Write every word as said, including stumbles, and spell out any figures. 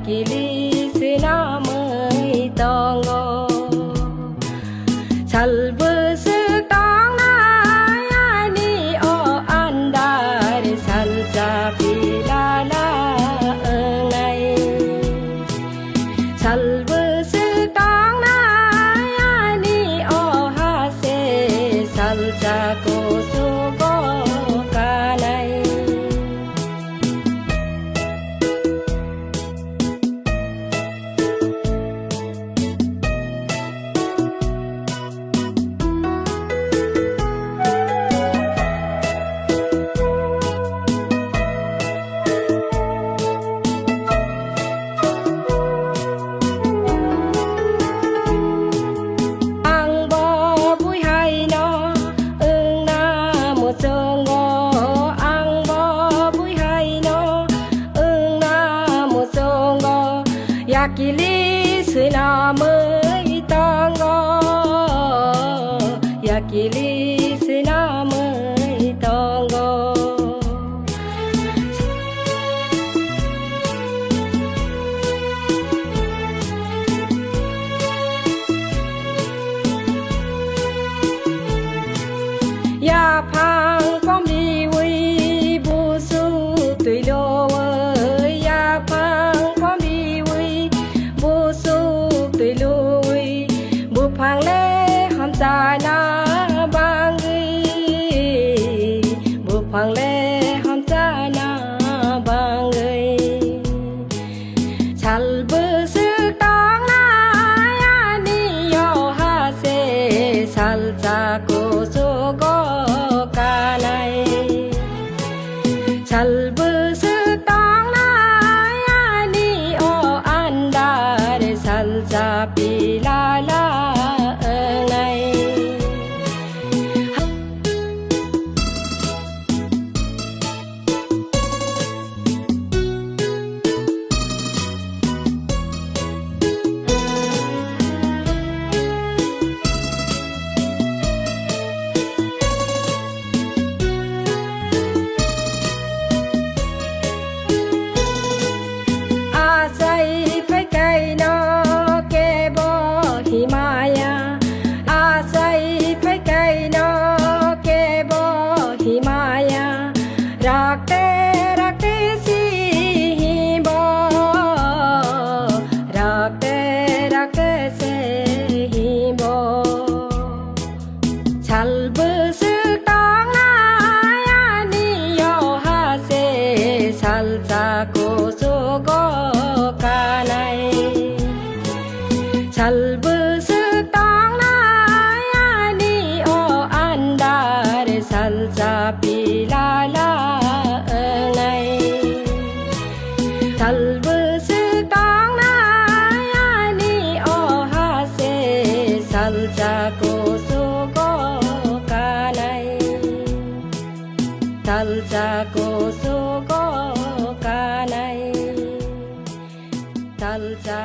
Kili sinamwi tongo. Sal bwswk tongnai ani o andar salsa pilala wngnai. Sal bwswk tongnai ani o hase salsa kusugo kanai. Ang bo bui haino wngna muchungo, ang bo bui haino wngna muchungo, yakili sinamwi tongo, yakili sinamwi tongo. Yaphang komliwi busuk twi lowi, yaphang komliwi busuk twi lowi, buphang le hamchana bangwi, buphang le hamchana bangwi. Sal bwswk tongnai ani o hase salsa kusugo kanai. Sal bwswk tongnai ani o andar salsa pilala wngnai. Achai phai kaino kebo himaya, achai phai kaino kebo himaya, rakte rakte si himbo, rakte rakte se himbo. Sal bwswk tongnai ani o hase salsa kusugo kanai. Sal bwswk tongnai ani o andar salsa pilala wngnai. Sal bwswk tongnai ani o hase salsa kusugo kanai. Salsa kusugo kanai. Salsa